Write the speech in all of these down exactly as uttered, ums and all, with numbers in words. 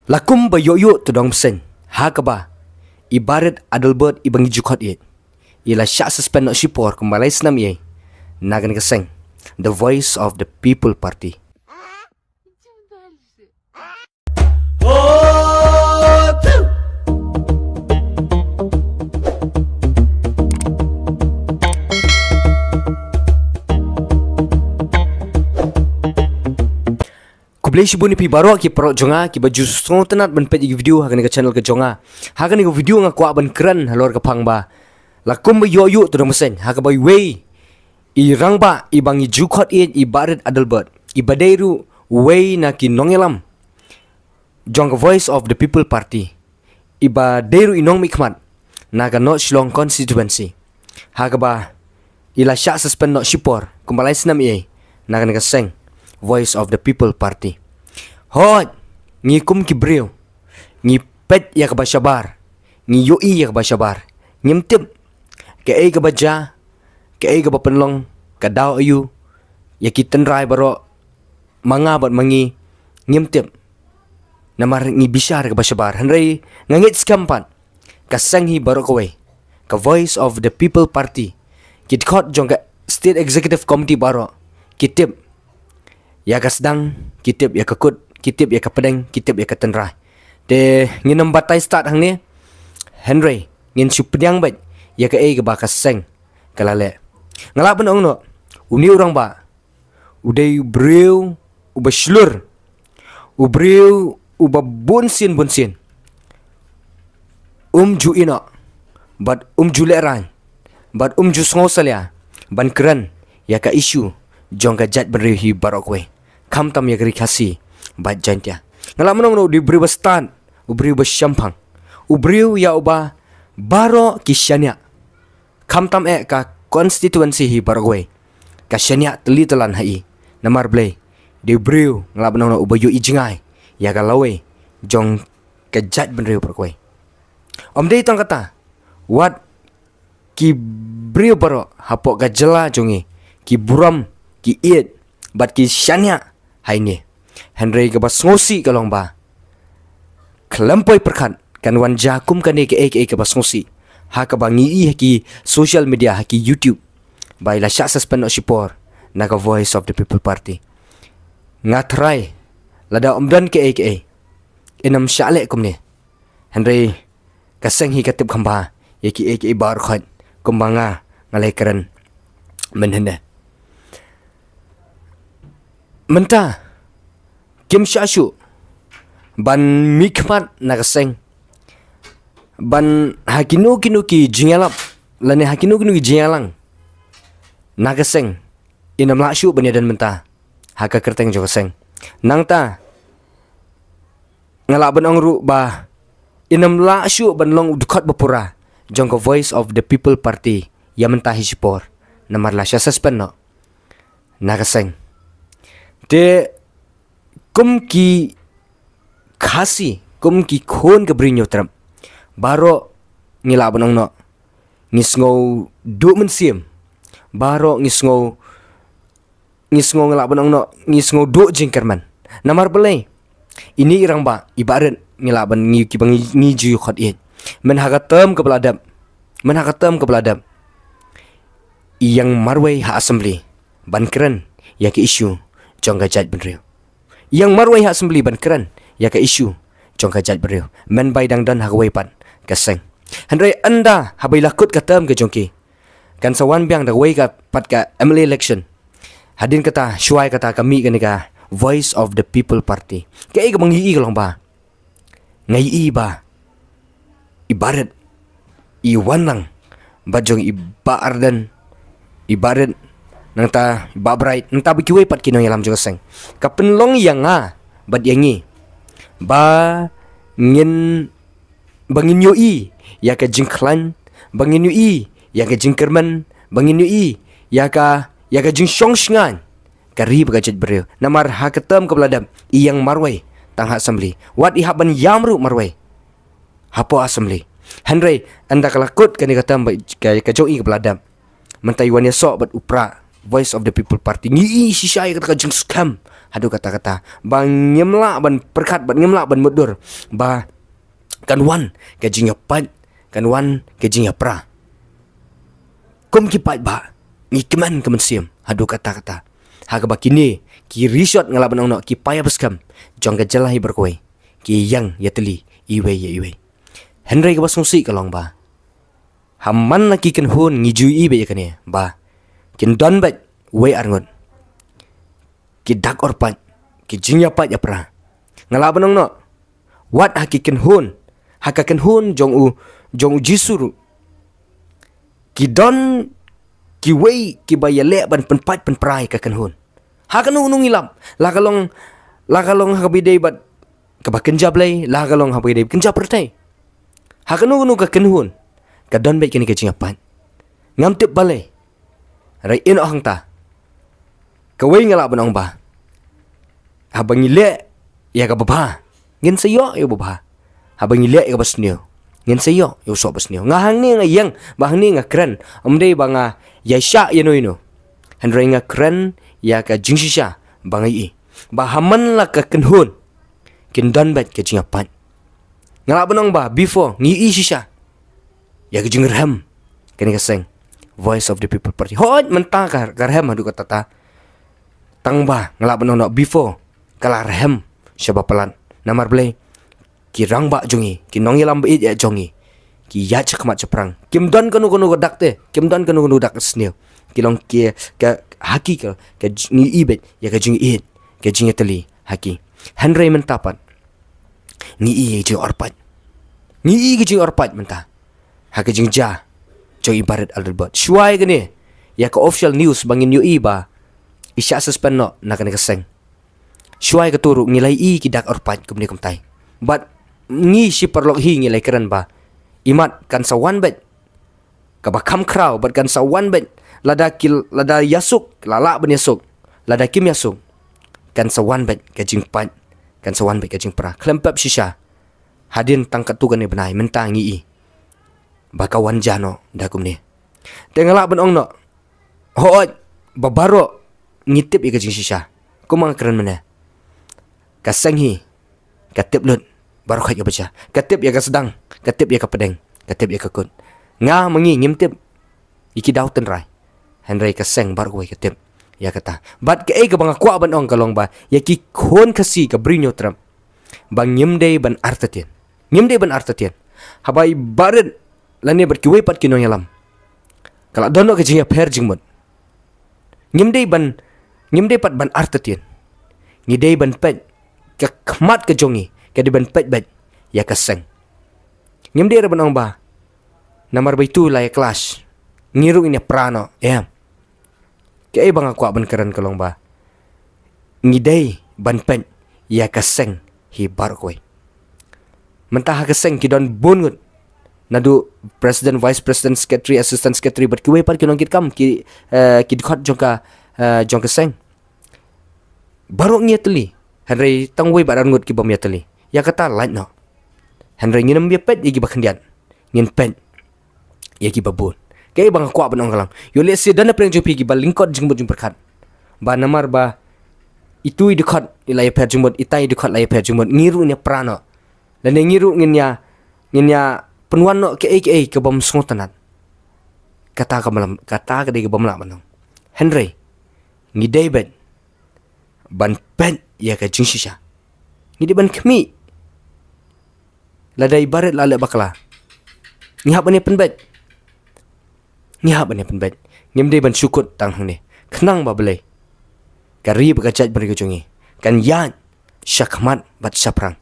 La kum ba ïoh ïoh tu dong bseiñ, ha kaba i Barit Adelbert i ba ngi ju khot ïeit, i la shah suspend noh shipor kumba lai snem ïa na kane ka seng The Voice of the People Party. Khublei shibun ïa phi baroh ki paralok jong nga kiba ju sngewtynnat ban peit ïa ki video ha kane ka channel ka jong nga. Ha kane ka video nga kwah ban kren halor ka phang ba la kum ba ïoh ïoh tu dong bseiñ, ha kaba iwei i rangbah i ba ngi ju khot ïeit, i Barit Adelbert, i ba dei ruh uwei na ki nongïalam jong ka Voice of the People Party, i ba dei ruh i nongmihkhmat na ka North Shillong constituency, ha kaba i la shah suspend noh shipor kumba lai snem ïa na kane ka seng Voice of the People Party. Hooid, ngi kum ki briew ngi peit ïa kaba shabar, ngi ïohi ïa kaba shabar, ngim tip kaei kaba jia, kaei kaba pynlong, ka daw aïu, ïa ki tynrai baroh, ma nga bad ma ngi, ngim tip. Namar ngi bishar kaba shabar. Hynrei nga ngeit skhem pat, ka seng hi baroh kawei, ka Voice of the People Party, ki dkhot jong ka State Executive Committee baroh, ki tip ïa ka sdang, ki tip ïa ka kut, ki tip ïa ka pdeng, ki tip ïa ka tynrai. Te ngin ym batai stad hangne, hynrei ngin shu pdiang beit ïa kaei kaba ka seng ka la leh. Nga lah ban ong noh, une u rangbah u dei u briew uba shlur, u briew uba bunsien bunsien um ju ïehnoh bad um ju lehraiñ bad um ju sngewsalia ban kren ïa ka issue jong ka jaitbynriew hi baroh kawei, khamtam ïa ka Ri Khasi bad Jaintia. Nga lah ban ong noh, u dei u briew ba stad, u briew ba shemphang, u briew ïa uba baroh ki shaniah, khamtam eh ka constituency hi baroh kawei, ka shaniah tylli tylan ha i. Namar balei? Dei u briew, nga lah ban ong noh, uba ïohi jngai ïa ka lawei jong ka jaitbynriew baroh kawei. Ym dei tang kata, wat ki briew baroh hapoh ka jylla jong ngi ki burom, ki ïeit bad ki shaniah ha ine. Hynrei kaba sngewsih ka long ba khlem poi pyrkhat kan wan jia kum kane kaei kaei kaba sngewsih, ha kaba ngi ïohi ha ki social media, ha ki YouTube, ba i la shah suspend noh shipor na ka Voice of the People Party. Nga tharai lada ym don kaei kaei, yn ym shah leh kumne. Hynrei ka seng hi ka tip kham bha ïa kiei kiei baroh khoit, kumba nga nga la ïakren mynhynne. Mynta kim shah shuh ban mihkhmat na ka seng ban ha kino kino ki jingïalap lane ha kino kino ki jingïalang na ka seng, yn ym lah shuh ban ïadon mynta ha ka kyrteng jong ka seng. Nangta nga lah ban ong ruh ba yn ym lah shuh ban long u dkhot ba pura jong ka Voice of the People Party ïa mynta hi shipor, namar la shah suspend noh na ka seng. Te kum ki Khasi, kum ki khun ka Bri Hynñiewtrep, baroh ngi lah ban ong noh, ngi sngew duh mynsiem, baroh ngi sngew ngi sngew, ngi lah ban ong noh, ngi sngew duh jingkyrmen. Namar balei? Ine i rangbah, i Barit, ngi lah ban, ngi kiba ngi, ngi ju khot ïeit, myn ha ka term kaba la dep, myn ha ka term kaba la dep, i ïeng marwei ha assembly ban kren ïa ka issue jong ka jaitbynriew. I ïeng marwei ha assembly ban kren ïa ka issue jong ka jaitbynriew, mynba i dang don ha kawei pat ka seng. Hynrei ynda haba i la kut ka term ka jong ki, kan sa wan biang da kawei ka pat ka M L A election. Hadien kata, shuwa ïa kata, ka mih kane ka Voice of the People Party. Kaei kaba ngi ïohi ka long ba, nga ïohi ba i Barit i wan lang bad jong i Bah Ardent, i Barit, nangta i Bah Bright, nangta bad kiwei pat ki nongïalam jong ka seng. Ka pynlong ïa nga bad ïa ngi ba ngin, ba ngin ïohi ïa ka jingkhlaiñ, ba ngin ïohi ïa ka jingkyrmen, ba ngin ïohi ïa ka, ïa ka jingshong shngaiñ ka ri bad ka jaitbynriew. Namar ha ka term kaba la dep, i ïeng marwei tang ha assembly, wat i hap ban ïam ruh marwei hapoh assembly. Hynrei ynda ka la kut kane ka term ba ka, ka jong i kaba la dep, mynta i wan ïasoh bad u Prah, Voice of the People Party. Ngi ïohi shisha ïa kata ka jingskhem Haduh katta katta ba ngim lah ban pyrkhat, ba ngim lah ban mutdur ba kan wan ka jingïapait, kan wan ka jingïapra. Kum ki paidbah ngi kmen ka mynsiem haduh katta katta. Ha kaba kine ki rishot, nga lah ban ong noh, ki paidbah skhem jong ka jylla hi baroh kawei ki ïeng ïatylli iwei ïa iwei. Hynrei kaba sngewsih ka long ba ha man la ki kynhun ngi ju ïohi beit ïa kane ba kin don beit wei ar ngut ki dak orpait, ki jingïapait ïapra. Nga lah ban ong noh, wat ha ki kynhun, ha ka kynhun jong u, jong u Jisu ruh, ki don kiwei kiba ïaleh ban pynpait pynpra ïa ka kynhun. Ha kano kano ngi lap, la ka long, la ka long ha kaba ïadei bad kaba kynja Blei, la ka long ha kaba ïadei kynja pyrthei. Ha kano kano ka kynhun ka don beit kane ka jingïapait. Ngam tip balei. Hynrei ïa noh hangta, kawei nga lah ban ong ba haba ngi leh ïa kaba bha, ngin sa ïoh ïa kaba bha. Haba ngi leh ïa kaba sniew, ngin sa ïoh ïa u soh ba sniew. Nga hangne nga ïeng ba hangne nga kren, ym dei ba nga ïaishah ïano ïano. Hynrei nga kren ïa ka jingshisha ba nga ïohi ba ha man la ka kynhun kin don beit ka jingïapait. Nga lah ban ong ba before ngi ïohi shisha ïa ka jingrhem kane ka seng Voice of the People Party. Hooid, mynta ka, ka rhem haduh katta katta. Tang ba nga lah ban ong noh, before ka la rhem shaba palat. Namar balei? Ki rangbah jong ngi, ki nongïalam ba ïeit jong ngi, ki ïaid shakhmat shaphrang. Kim don kano kano ka dak te, kim don kano kano ka dak sniew. Ki long ki, ka, ha ki ka, ka j-, ngi ïohi beit ïa ka jingïeit, ka jingïatylli ha ki. Hynrei mynta pat ngi ïohi ïa ka jingorpait. Ngi ïohi ïa ka jingorpait mynta ha ka jingjia jong i Bah Rit Adelbert. Shuwa ïa kane, ïa ka official news ba ngin ïohi ba i shah suspend noh na kane ka seng. Shuwa ïa kato ruh ngi la ïohi ki dak orpait kumne kumtai. Bad ngi shi paralok hi ngi la kren ba imat kan sa wan beit kaba kham khraw, bad kan sa wan beit lada ki, lada ïasuk, la lah ban ïasuk. Lada kim ïasuk, kan sa wan beit ka jingpait, kan sa wan beit ka jingpra. Khlem pep shisha, hadien tang katto katne bnai mynta ngi ïohi ba ka wan jia noh da kumne. Te nga lah ban ong noh, hooid, ba baroh ngi tip ïa ka jingshisha. Kumba nga kren mynne, ka seng hi ka tip lut baroh khoit kaba jia. Ka tip ïa ka sdang, ka tip ïa ka pdeng, ka tip ïa ka kut. Nga ma ngi ngim tip ïa ki daw tynrai. Hynrei ka seng baroh kawei ka tip ïa kata. Bad kaei kaba nga kwah ban ong ka long ba ïa ki khun Khasi, ka Bri Hynñiewtrep, ba ngim dei ban artatien. Ngim dei ban artatien. Haba i Bah Rit lane bad kiwei pat ki nongïalam ka la don noh ka jingïapher jingmut, ngim dei ban, ngim dei pat ban artatien. Ngi dei ban peit, ka khmat ka jong ngi ka dei ban peit beit ïa ka seng. Ngim dei ruh ban ong ba namar ba itu la ïa clash, ngi ruh ngin ïa pra noh, em. Kaei ba nga kwah ban kren ka long ba ngi dei ban peit ïa ka seng hi baroh kawei. Mynta ha ka seng ki don bun ngut, naduh president, vice president, secretary, assistant secretary, bad kiwei pat ki nongkitkam, ki, eh, ki dkhot jong ka, eh, jong ka seng. Baroh ngi ïatylli, hynrei tang wei bad ar ngut ki bym ïatylli. Ïa kata lait noh. Hynrei ngin ym ïa peit ïa kiba khyndiat, ngin peit ïa kiba bun. Kaei ba nga kwah ban ong ka long, ïoh lehse don na pdeng jong phi kiba lyngkot jingmut jingpyrkhat ba namar ba itu i dkhot i la ïapher jingmut, itai i dkhot la ïapher jingmut, ngi ruh ngin ïa pra noh, lane ngi ruh ngin ïa, ngin ïa pynwan noh kaei kaei ka bym sngewtynnat. Kata ka bym, kata ka dei ka bym lah ban ong. Hynrei ngi dei beit ban peit ïa ka jingshisha. Ngi dei ban khmih. Lada i Bah Rit la leh bakla, ngi hap ban ïa pynbeit. Ngi hap ban ïa pynbeit. Ngim dei ban shu kut tang hangne. Khnang ba balei, ka ri bad ka jaitbynriew ka jong ngi kan ïaid shakhmat bad shaphrang.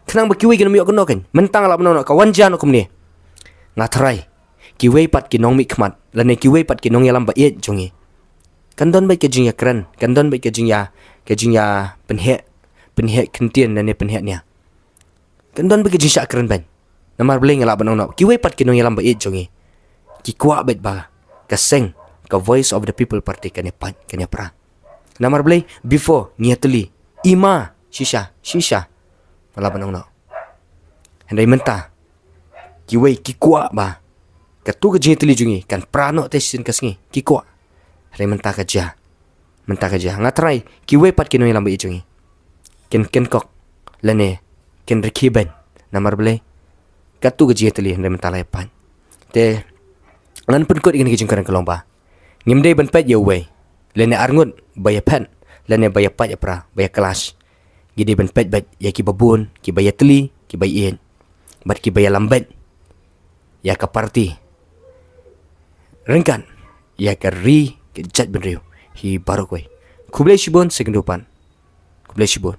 Khnang ba kiwei kin ym ïoh kynnoh kein. Mynta nga lah ban ong noh, ka wan jia noh kumne, nga tharai kiwei pat ki nongmihkhmat lane kiwei pat ki nongïalam ba ïeit jong ngi, kan don beit ka jingïakren, kan don beit ka jingïa, ka jingïa pynheh, pynheh ktien lane pynheh nia. Kan don beit ka jingshah kren beit. Namar balei nga lah ban ong noh, kiwei pat ki nongïalam ba ïeit jong ngi ki kwah beit ba ka seng, ka Voice of the People Party kan ïa pait, kan ïa pra. Namar balei? Before ngi ïatylli, i ma shisha, shisha, nga lah ban ong noh. Hynrei mynta kiwei ki kwah ba kato ka jingïatylli jong ngi kan pra noh te shisien ka sngi, ki kwah. Hynrei mynta ka jia. Mynta ka jia nga trai kiwei pat ki nongïalam ba ïeit jong ngi kin kin kok lane kin rkhie beiñ. Namar balei? Katto ka jingïatylli hynrei mynta la ïapait. Te ngan pynkut ïa kane ka jingkren ka long ba ngim dei ban peit ïa uwei lane arngut ba ïaphet lane ba ïapait ïapra ba ïa clash. Ngi dei ban peit beit ïa kiba bun, kiba ïatylli, kiba ïeit bad kiba ïalam beit ïa ka party ryngkat ïa ka ri ka jaitbynriew hi baroh kawei. Khublei shibun, sa ïakynduh pat. Khublei shibun.